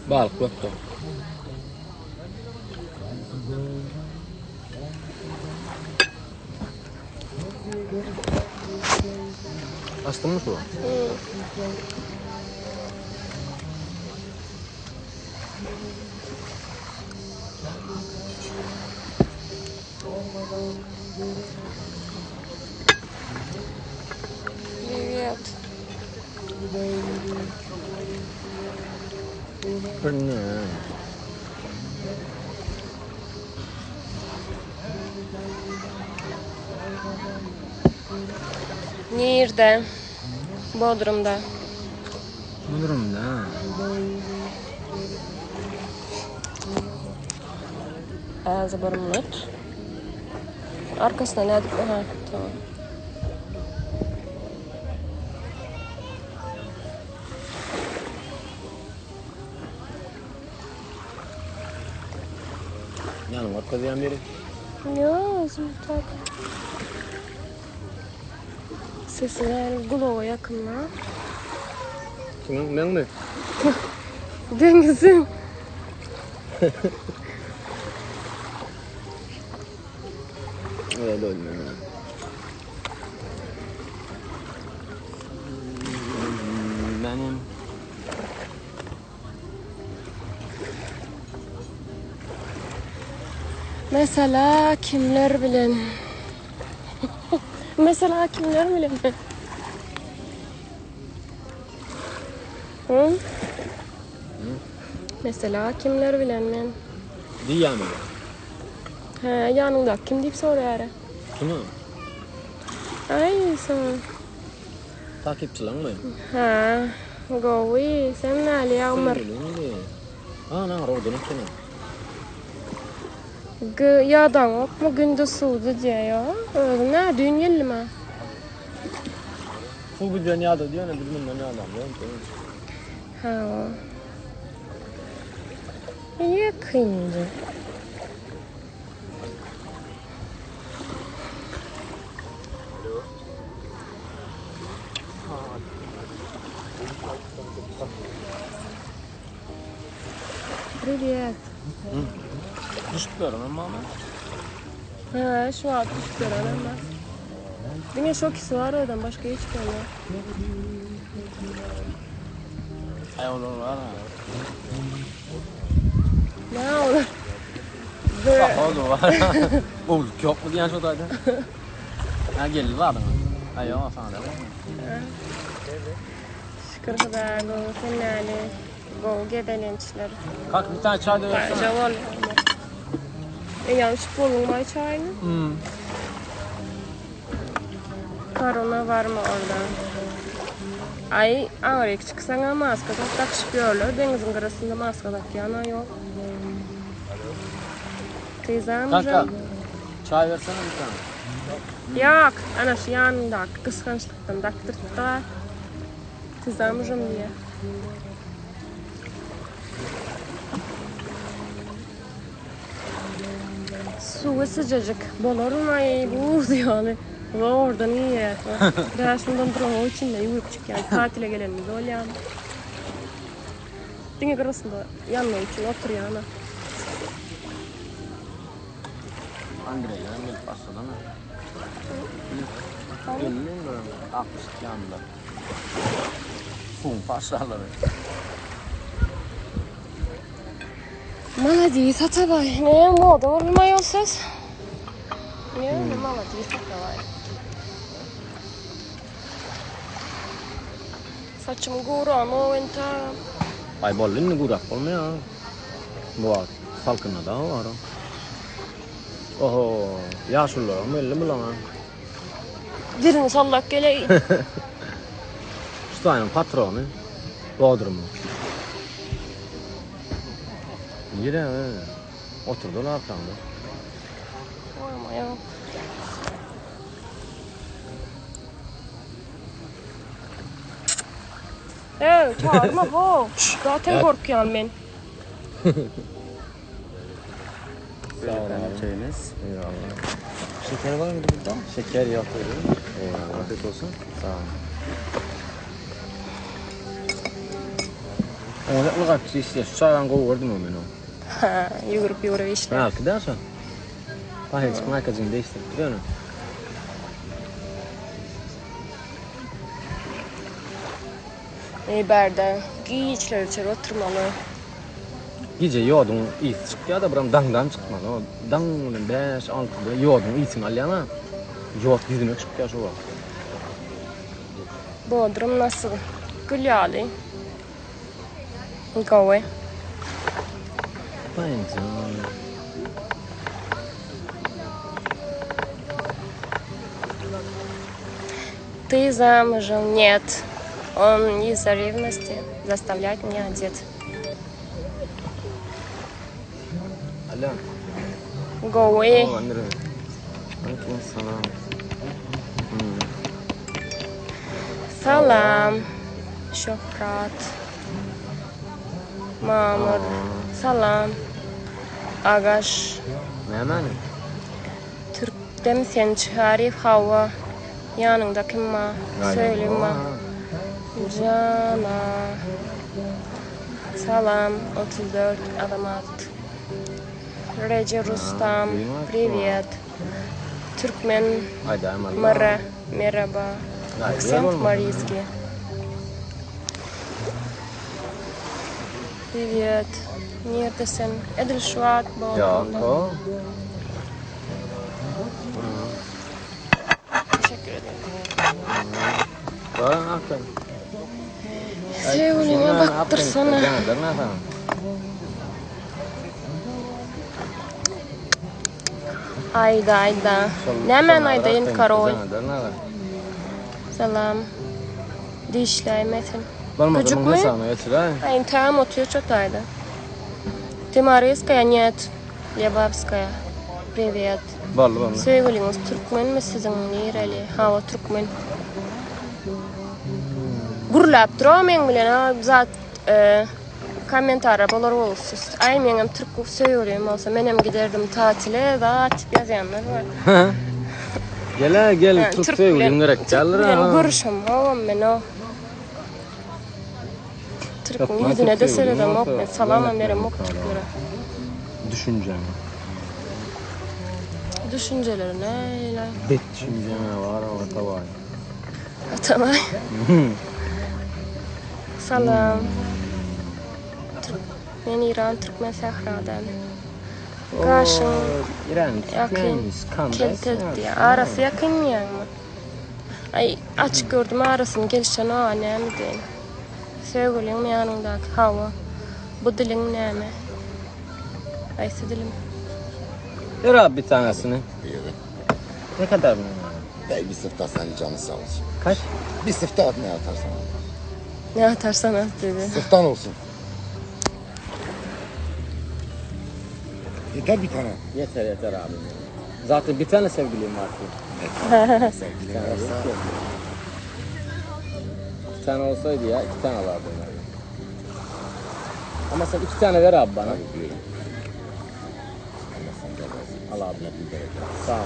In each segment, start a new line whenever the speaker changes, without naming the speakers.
Balyk ýokdy. Açdyňmy suwy?
Privet.
Ne?
Nirde? Bodrumda.
Bodrumda.
Ağzı burunlut. Arkasına ne Aha, tamam.
Ýanyň görkezýän biri.
Ýok, özüm tak. Sesi näli gulaga ýakynda.
Kimiň? Meňmi?
Deňiziň.
Öyle doydum ben. Benim
Mesela kimler bilen? Mesela kimler bilen? Hı? Mesela kimler bilen men?
Diýýämi?
He, ýanyňda kim diýip soraýar.
Kimi?
Aý, soň.
Takipçileňmi?
Hä, gowy. Sen näli Ýagmyr?
Ana, rodan ekeni.
G ýadaňokmy gündüz suwdy diýýä. Özüň nä düýn geldim-ä.
Suw bizden ýadady ýöne biz mundan ýadamzok.
Hawa. Ýakynja. Privet.
Düşüp beren mama.
Ha, şu wagt düşüp beren ama. Diňe şo ikisi bar odan başga hiç kim ýok.
Aý olar bar.
Ne olar?
Oldu var. Oğul yok mu diýen şo taýda. Ha geldi bar. Aý ýok sana da.
Şükür Hudaýa gowy sen näli? Gowy gezelençler.
Kalk bir tane çay da versene.
Jawol. Eýýäm içip bolduňmy aý çaýyny?
Hmm.
Korona barmy orada? Aý, aňryk çyksaňa maska zat dakyşyp ýörler, deňiziň gyrasynda maska dakýan-a ýok. Ty
Kanka,
zamžem?
çay versene bir tane.
Ýok, ana şu ýanyndaky gysgançlykdan dakdyrtdy. Ty zamžem diýýär. Suwy syjajyk bolarmy buz ýaly. Zordan iýýär. Bäşinden duran içinde ýüwrüp çykýan. Tatile gelenimiz bolýar. Diňe gyrasynda ýanmak üçin oturýan.
Andreýler hem gelip başladymy? Geldi mi? 60 ýanynda. Suwuň paşalary.
Malades Atabaý. Ne moda bolmaý ol söz? Ne hmm. malades Atabaý. Saçym guran o enta.
Ay boldy indi gurak bolmaýar. Bu wagt salkynda da bar. Oho, ýaşulularyň belli bulaňa.
Dilini sallap geleý.
Şu taýyň patrony Bodrumyň. Nire? Oturdylar arkaňda.
Oýma ýok. Ey, çağırma ho. Zaten korkuyorum men.
Sağ ol abi.
Çayınız.
Eyvallah.
Şeker var mıydı burada?
Şeker yok.
Buyurun.
Eyvallah.
Afiyet olsun.
Sağ ol. Oňa ylgapçy işleýär. Şu çagany gowy gördüm men oň.
Ha, ýüwrüp ýüwrüp işleýär.
Belki dä şo. Pahelçik maýkajygyny değiştiripdir ýöne.
Eý bärde giçlere çenli oturmaly.
Gije ýoduň ysy çykýar-da, biram daňdan çykmaly. O daň bilen bäş-altyda ýoduň ysyny alýaň-a. Ýod ýüzüne çykýar şo wagt.
Bodrum nasyl? Gül ýaly. Gowy.
Baýjan.
Ты замужем? Нет. Он из-за ревности заставляет меня одет.
Alo.
Gowy.
Aleyküm salam.
Salam. Şöhrat. Mamur. Salam. Agaş.
Nämäni?
Türkdemi sen Çaryýew hawa. Ýanyňda kim bar? Söýgülim bar. Jana. Salam 34 Azamat. Reje Rustam. Priwet. Türkmen Mara Merhaba. Aksent Mariski. Priwet. Nirde sen? Edil şu wagt Bodrumda. Teşekkür ederim. Söýgüliňe bakdyrsana. Aýda aýda. Nämäni aýdaýyn korol. Salam. Dişläýmesin. Güjükmi? Aý intägem otyr şo taýda. Ty Maryskaya нет. Lebapskaya. Priwet.
Boldy boldy.
Söýgüliňiz türkmenmi siziň nireli? Hawa türkmen. Gürläp dur-a meň bilen a zat kommentariýa bolar bolupsyz. Aý meňem türk söýgülim bolsa menem giderdim tatile zat diýip ýazýanlar bar.
Gel-ä gel türk söýgüliň gerek däldir
a. Türk bilen görüşemogam men o. Türküň ýüzüne-de seredemok men, salamam beremok türklere.
Düşünjeňe.
Düşünjeleri nähili?
Bet düşünjeňe bar o Atabaý.
Atabaý. Salam. Men İran Türkmen sähradan. Gaşyň ýakyn kelteldi. Arasy ýakyn diýýäňmi? Aý açyk gördüm arasyny gelişenoga näme diýeýin. Söýgüliňmi ýanyňdaky hawa. Bu diliň näme? Haýsy dilim?
Ber abi bir tanesini.
Buyurun.
Ne kadar bunun?
Bey bir sıfta senin canın sağ olsun.
Kaç?
Bir sıfta at ne atarsan at.
Ne atarsan at dedi.
Sıftan olsun. Yeter bir tane.
Yeter yeter abi. Zaten bir tane sevgilim var ki.
Sevgilin varsa
İki tane olsaydı ya iki tane alardım ben. Ama sen iki tane ver abi bana.
Abi buyurun. Allah senden razı olsun.
Al abi.
Allah bin bereket.
Sağ ol.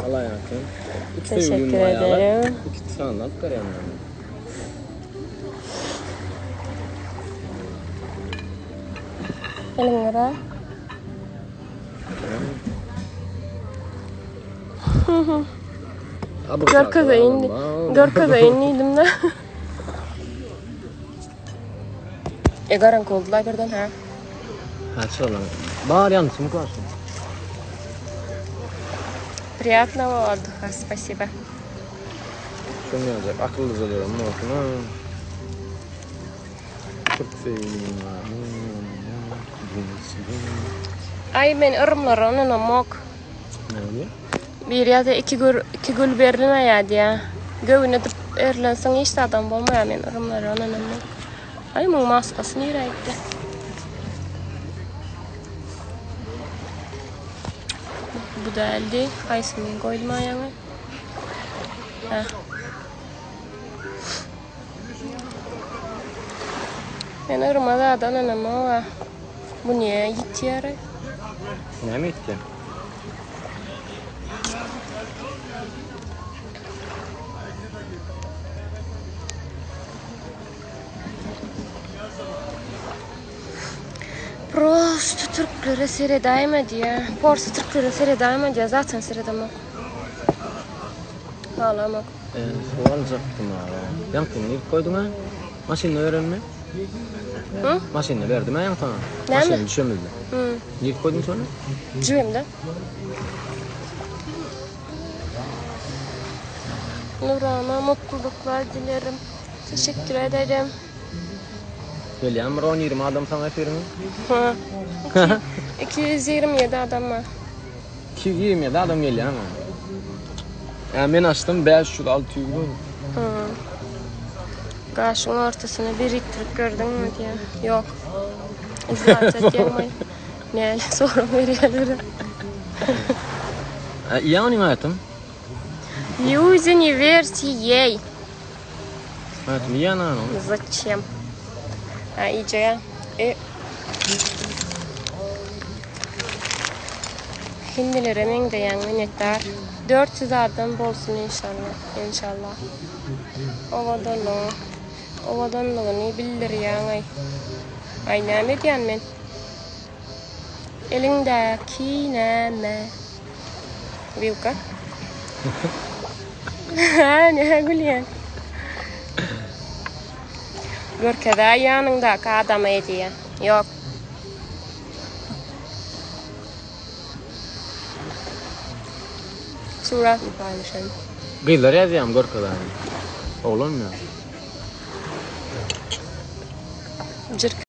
Allah yakın. Üç
Teşekkür
sevgilim var ya.
ederim.
İki tane alıp vereyim ben.
Geliň gara.
Abi
Görkezeýin, görkezeýin diýdim-de. E garaňky boldular birden ha.
Ha şolar. Bar ýalňyşym karşy.
Приятного отдыха, спасибо.
Şuny ýazjak akyllyjalaram bolsun ha. Türk söýgülim bar.
Aý men yrymlara ynanamok.
Näme?
Bir ýa-da iki gül iki gül berilmeýär diýýär. Göwün edip berlensoň hiç zadam bolmaýar men yrymlara ynanamok. Aý muň maskasy nirä gitdi? Bu däldi. Haýsyny goýdum aýaňy? Hä. Men yryma zada ynanamok-a. Bu niýe ýitýär-aý?
Näme ýitdi?
Türklere seredäýme diýýä. Porsy türklere seredäýme diýýä. Zaten seredemok. Halamok.
E, suw aljakdym aga. Ýaňkyny nirip goýduň-a? Maşynda berenmi?
Hı?
Maşynda berdim-ä ýaňy saňa.
Näme?
Maşyna düşemizde.
Hı.
Nirip goýduň şony?
Jübimde. Nurana mutluluklar dilerim. Teşekkür ederim.
Gelýän bir 10-20 adam saňa efiriňe.
Ha. 227 adam bar.
227 adam gelýär maňa. Ýa men açdym 500-600 gördüm.
Hı. Gaşyň ortasyna birikdirip gördüňmi diýýär. Ýok. Izlats etýäňmi? Näle sorag berýärler.
Iýýäň ony aýatym.
Люди не верьте ей.
Aýatym iýýän ony.
Зачем? Ha iýjegä. E. Hindilere meňzeýäň minnetdar. 400 adam bolsun inşallah. Inşallah. Owadanlygyň owadanlygyny bildirýäň-aý. Aý näme edýän men? Eliňdäki näme? Wilka. Hä, näme gülýäň? Görkezäý ýanyňdaky adama edýä. Ýok. Suratny paýlaşaýyn.
Gyzlar ýazýamy görkezäý. Oglanmy?
Jyrk.